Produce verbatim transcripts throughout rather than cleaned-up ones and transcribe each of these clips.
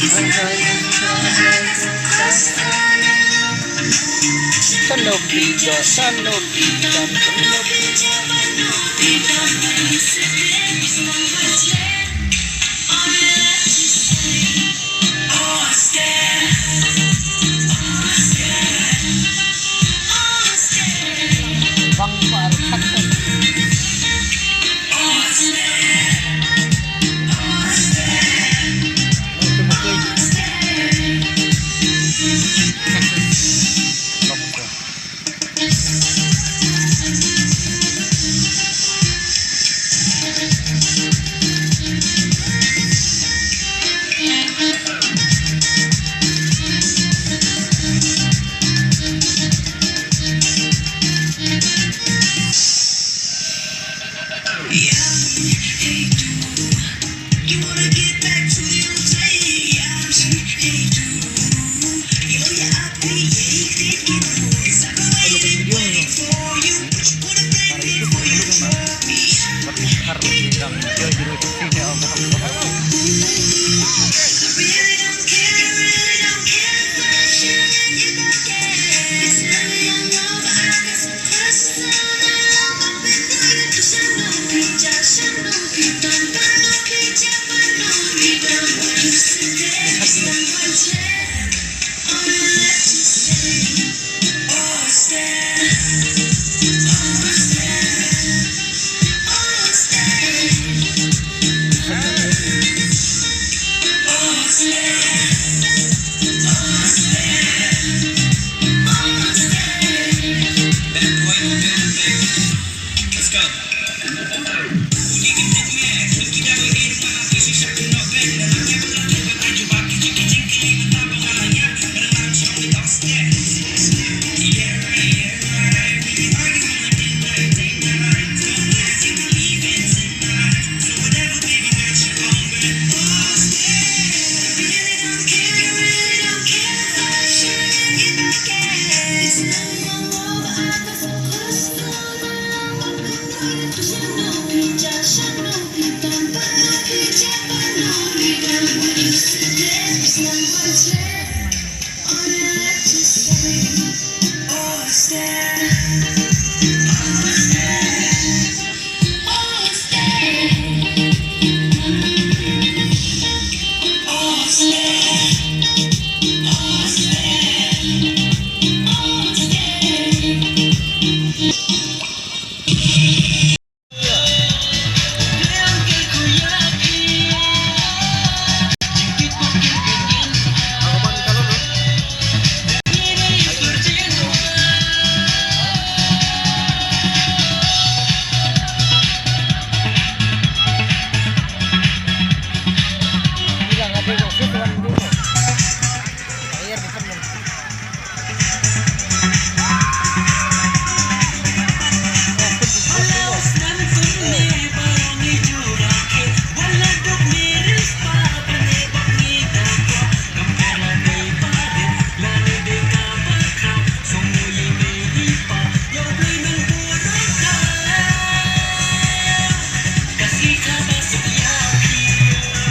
Son of Peter, son of Peter, son of Peter.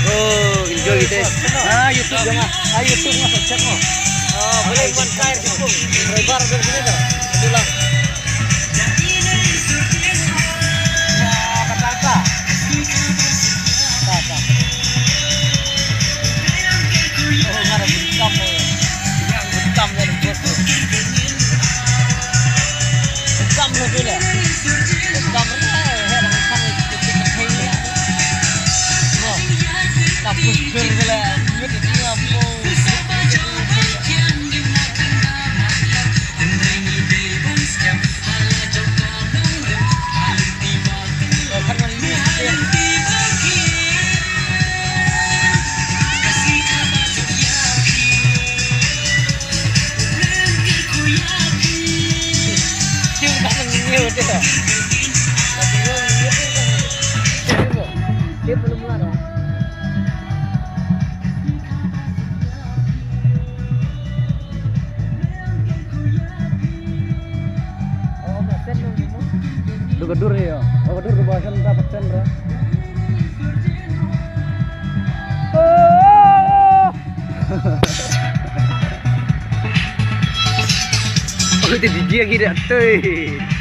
Oh, enjoy kita. Ah, YouTube jangan. Ah, YouTube nggak check mo. Oh, boleh buat kair di pun. Driver dari sini dah. Itulah. Wah, kata apa? Kata apa? Oh, nggak ada bintang, eh. Nggak ada bintang dari bos tu. Bintang tu tu lah. Bintang tu lah, eh, eh, bintang tu. Tapos tu lah, ngut itu apa? Duh ka dur hi ïa. Oh, ka dur ka ba shen da pat shen ra. Oh! Ui, te di dia ki da tei.